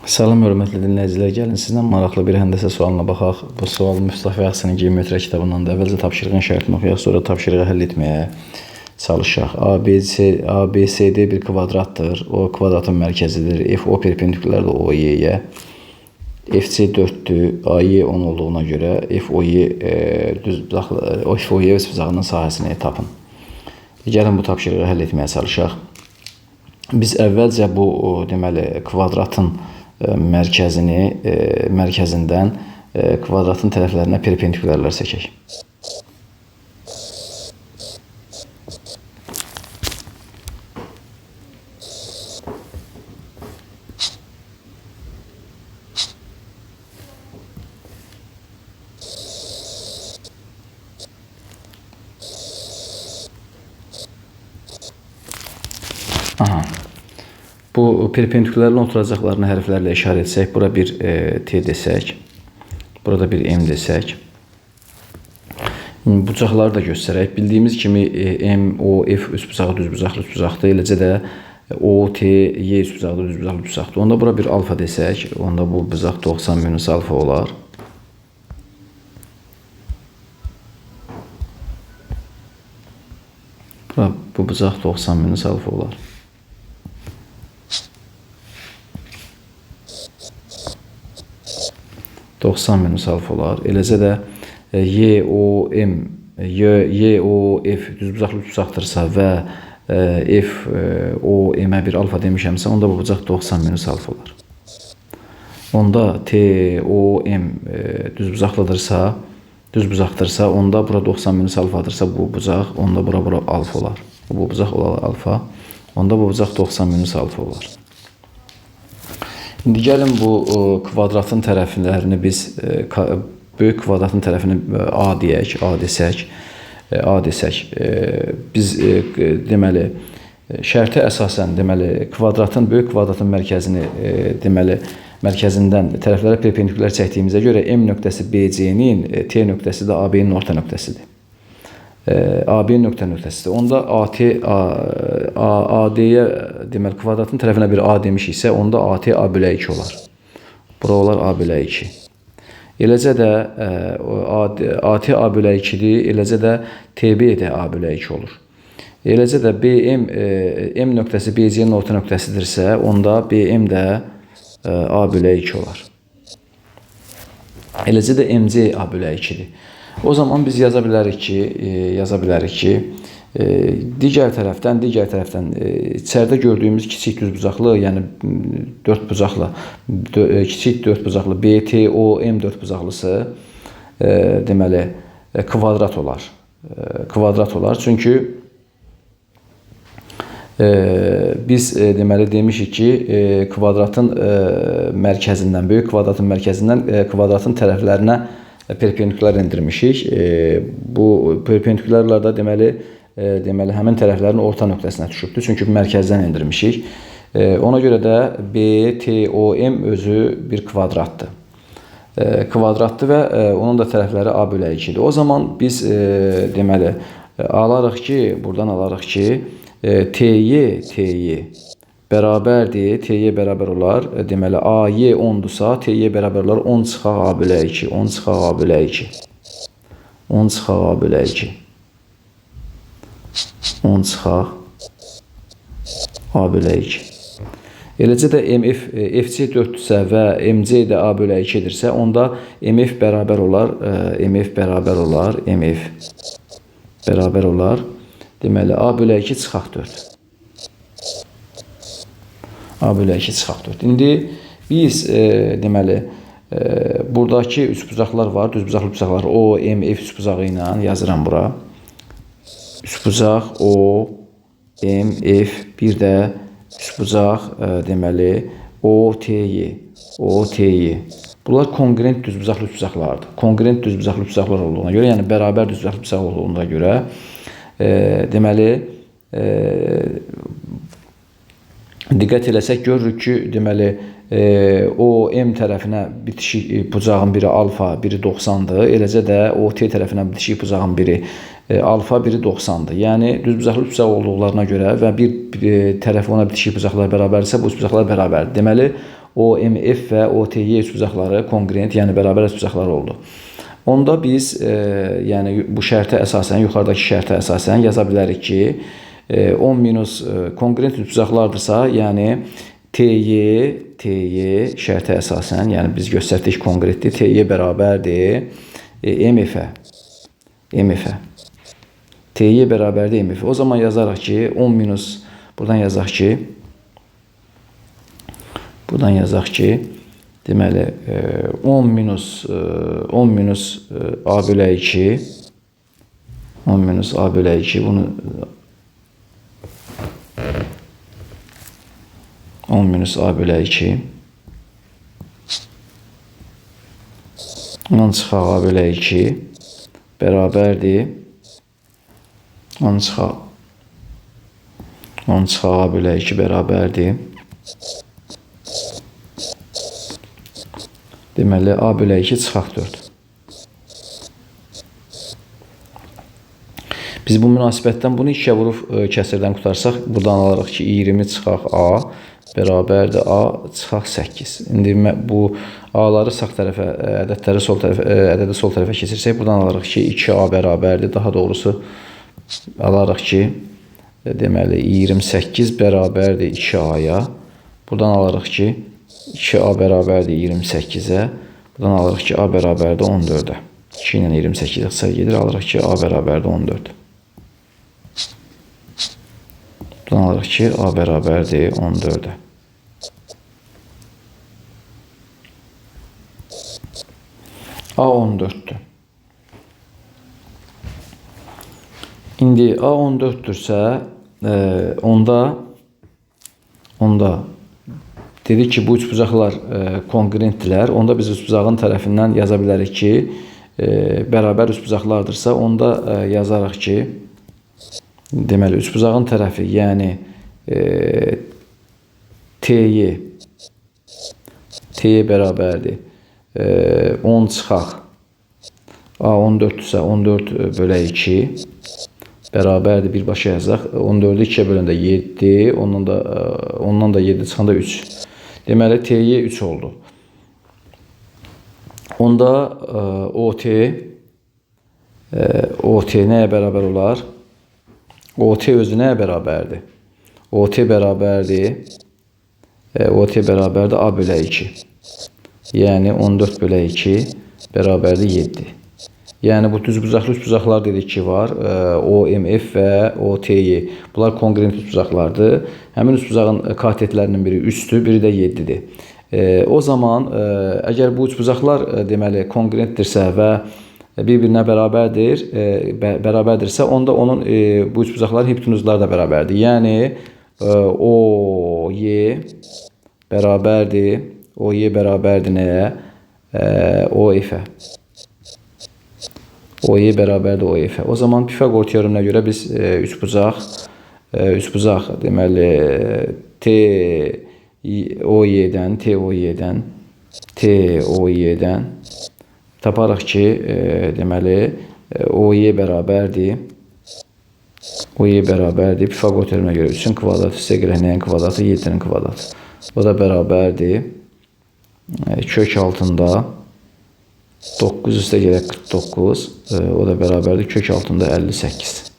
Salam hörmətli dinləyicilər, gəlin sizlə maraqlı bir həndəsə sualına baxaq. Bu sual Mustafa Yasinin Geometriya kitabından da əvvəlcə tapşırığın şərtini oxuyaq, sonra tapşırığı həll etməyə çalışaq. ABCD bir kvadratdır. O kvadratın mərkəzidir. FO perpendikulyardır OY-yə. FC 4-dür. AY 10 olduğuna görə FOY düzbucaqlı FOY üçbucağının sahəsini tapın. Gəlin bu tapşırığı həll etməyə çalışaq. Biz əvvəlcə bu deməli kvadratın mərkəzini mərkəzindən kvadratın tərəflərinə perpendikulyarlar çəkək. Aha. Bu perpendikulyarın oturacaqlarını hərflərlə işarə etsək, bura bir T desək, burada bir M desək. Bucaqları da göstərək. Bildiyimiz kimi M, O, F üçbucağı düzbucaqlı üçbucaqdır. Eləcə də O, T, Y üçbucağı da düzbucaqlı üçbucaqdır. Onda bura bir alfa desək, onda bu bucaq 90 minus alfa olar. Bura, bu bucaq 90 minus alfa olar. ...90 minus alfa olar. Eləcə də Y, O, M, Y, O, F düzbucaqlı üçbucaqdırsa və F, O, M-ə bir alfa demişəmsə, onda bu bucaq 90 minus alfa olar. Onda T, O, M düzbucaqdırsa, onda bura 90 minus alfadırsa bu bucaq, onda bura alfa olar. Bu bucaq olar alfa. Onda bu bucaq 90 minus alfa olar. İndi gəlin bu kvadratın tərəflərini biz böyük kvadratın tərəfini A deyək, A desək, A desək. Biz deməli şərtə əsasən deməli kvadratın böyük kvadratın mərkəzini deməli mərkəzindən tərəflərə perpendikulyar çəkdiyimizə görə M nöqtəsi BC-nin, T nöqtəsi də AB-nin orta nöqtəsidir. AB-nin nöqtə nöqtəsidir. Onda AT AD-yə deməli kvadratın tərəfinə bir A demişiksə, onda AT A bölə 2 olar. Bura olar A bölə 2. Eləcə də AT A bölə 2-dir, eləcə də TB də A bölə 2 olur. Eləcə də BM M nöqtəsi BC-nin orta nöqtəsidirsə, onda BM də A bölə 2 olar. Eləcə də MC A bölə 2-dir. O zaman biz yaza bilərik ki, digər tərəfdən içəridə gördüyümüz kiçik düzbucaqlı, yəni dörd bucaqlı, kiçik dörd bucaqlı B, T, O, M dörd bucaqlısı deməli kvadrat olar. Kvadrat olar. Çünki biz deməli demişik ki, kvadratın mərkəzindən, böyük kvadratın mərkəzindən kvadratın tərəflərinə perpendikulyar endirmişik. Bu perpendikulyarlar da deməli həmin tərəflərin orta nöqtəsinə düşübdür. Çünki mərkəzdən endirmişik. Ona görə də B, T, O, M özü bir kvadratdır. Kvadratdır və onun da tərəfləri A bölə 2-dir. O zaman biz deməli alarıq ki, buradan alarıq ki, TY, TY bərabərdir, TY bərabər olar. Deməli, AY 10-dursa, TY bərabər olar 10 çıxaq A bölə 2, 10 çıxaq A bölə 2, 10 çıxaq A bölə 2, 10 çıxaq A bölə 2. Eləcə də MF, FC 4-dürsə və MC də A bölə 2-dirsə, onda MF bərabər olar, MF bərabər olar, MF bərabər olar. Deməli, A bölə 2 çıxaq 4. A bölə 2 çıxaq 4. İndi biz deməli buradakı üçbucaqlar var, düzbucaqlı üçbucaqlar O, M, F üçbucağı ilə yazıram bura. Üçbucaq O, M, F, bir də üçbucaq deməli O, T, Y, O, T, Y. Bunlar konqurent düzbucaqlı üçbucaqlardır. Konqurent düzbucaqlı üçbucaqlar olduğuna görə, yəni bərabər düzbucaqlı üçbucaq olduğuna görə deməli Diqqət eləsək görürük ki, deməli o M tərəfinə bitişik bucağın biri alfa, biri 90-dır. Eləcə də o T tərəfinə bitişik bucağın biri alfa, biri 90-dır. Yəni düzbucaqlı üçbucaq olduqlarına görə və bir tərəfi ona bitişik bucaqlar bərabərdirsə, bu üçbucaqlar bərabərdir. Deməli OMF və OTY üçbucaqları konqruent, yəni bərabər üçbucaqlar oldu. Onda biz yəni bu şərtə əsasən, yuxarıdakı şərtə əsasən yaza bilərik ki, 10 minus konqruent üçbucaqlardırsa, yəni TY şərtə əsasən, yəni biz göstərdik konkretdir, TY bərabərdir MF-ə. MF-ə. TY bərabərdir MF. O zaman yazarıq ki, 10 minus, buradan yazaq ki, deməli 10 minus A bölə 2, 10 minus A bölə 2, bunu 10 minus A bölə 2. 10 çıxaq A bölə 2 bərabərdir. 10 çıxaq A bölə 2 bərabərdir. Deməli, A bölə 2 çıxaq 4. Biz bu münasibətdən bunu 2-yə vurub kəsirdən qutarsaq, buradan alarıq ki, 20 çıxaq A bərabərdir A çıxaq 8. İndi bu A-ları sağ tərəfə, ədədləri sol tərəfə, ədədi sol tərəfə keçirsək, buradan alarıq ki, 2A bərabərdir. Daha doğrusu alarıq ki, deməli 28 bərabərdir 2A-ya. Buradan alarıq ki, 2A bərabərdir 28-ə. Buradan alırıq ki, A bərabərdir 14-ə. 2 ilə 28 ixtisar gedir. Alırıq ki, A bərabərdir 14. Buradan alırıq ki, A bərabərdir 14-ə. A 14-dür. İndi A 14-dürsə, onda dedik ki, bu üçbucaqlar konqruentdirlər. Onda biz üçbucağın tərəfindən yaza bilərik ki, bərabər üçbucaqlardırsa, onda yazarıq ki, deməli, üçbucağın tərəfi, yəni TY bərabərdir. 10 çıxaq. A 14-dürsə 14 bölə 2 bərabərdir. Birbaşa yazaq. 14-ü 2-yə böləndə 7, ondan da 7 çıxanda 3. Deməli, TY 3 oldu. Onda OT nəyə bərabər olar? OT özü nəyə bərabərdir? OT bərabərdir. OT bərabərdir A bölə 2. Yəni 14 bölə 2 bərabərdir 7. Yəni bu düzbucaqlı üçbucaqlar dedik ki var. OMF və OTY. Bunlar konqruent üçbucaqlardır. Həmin üçbucağın katetlərinin biri 3-dür, biri də 7-dir. O zaman əgər bu üçbucaqlar deməli konqruentdirsə və bir-birinə bərabərdir, bərabərdirsə, onda onun bu üçbucaqların hipotenuzları da bərabərdir. Yəni OY bərabərdir. OY bərabərdir nəyə? OF-ə. OY bərabərdir OF-ə. O zaman Pifaqor teoreminə görə biz üçbucaq deməli TOY-dən taparıq ki, deməli OY bərabərdir. OY bərabərdir. Pifaqor teoreminə görə 3-ün kvadratı üstə gələk nəyin kvadratı? 7-nin kvadratı. O da bərabərdir. Kök altında 9 üstə gələk 49, o da bərabərdir kök altında 58.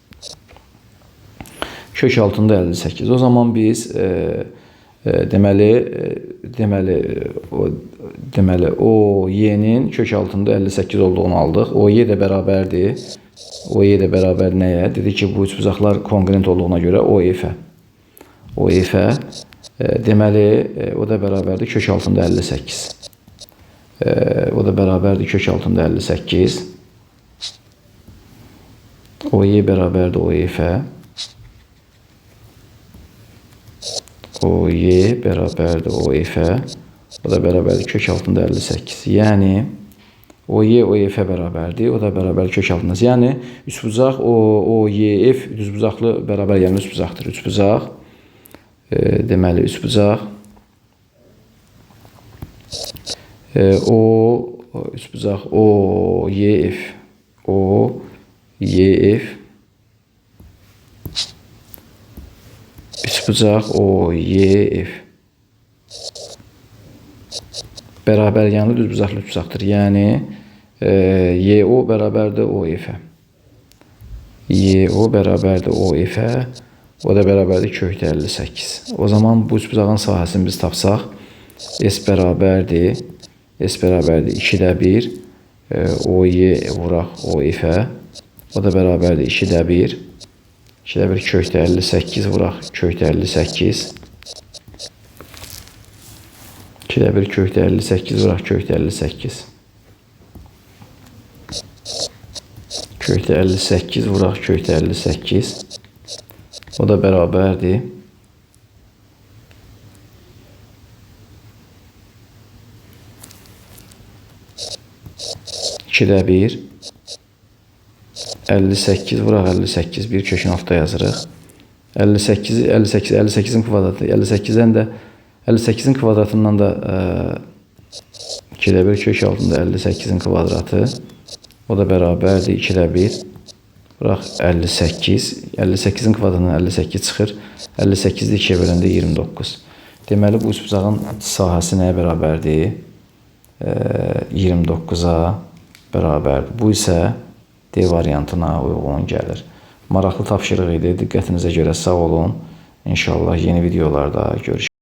Kök altında 58. O zaman biz deməli o Y-nin kök altında 58 olduğunu aldıq. O Y də bərabərdir. O Y də bərabər nəyə? Dedik ki, bu üçbucaqlar konqruent olduğuna görə OF-ə. OF-ə. Deməli, o da bərabərdir kök altında 58. O da bərabərdir kök altında 58. OY bərabərdir OF-ə. OY bərabərdir OF-ə. O da bərabərdir kök altında 58. Yəni, OY OF-ə bərabərdir. O da bərabər kök altında. Yəni, üçbucaq OYF düzbucaqlı bərabər gəlmə üçbucaqdır. Üçbucaq Deməli, üçbucaq O, üçbucaq O, Y, F. O, Y, F. Üçbucaq O, Y, F. Bərabər yanlı düzbucaqlı üçbucaqdır. Yəni, YO bərabərdir OF-ə. YO bərabərdir OF-ə. O da bərabərdir kökdə 58. O zaman bu üçbucağın sahəsini biz tapsaq, S bərabərdir. S bərabərdir 2-də 1. OY vuraq OF-ə. O da bərabərdir 2-də 1. 2-də 1 kökdə 58 vuraq kökdə 58. 2-də 1 kökdə 58 vuraq kökdə 58. Kökdə 58 vuraq kökdə 58. O da bərabərdir. İkidə 1. 58 vuraq 58. Bir kökün altda yazırıq. 58, 58, 58-in kvadratı. 58-dən də 58-in kvadratından da 2-də 1 kök altında 58-in kvadratı. O da bərabərdir 2-də 1. Vuraq 58. 58-in kvadratından 58 çıxır. 58-i 2-yə böləndə 29. Deməli, bu üçbucağın sahəsi nəyə bərabərdir? 29-a bərabərdir. Bu isə D variantına uyğun gəlir. Maraqlı tapşırıq idi. Diqqətinizə görə sağ olun. İnşallah yeni videolarda görüşərik.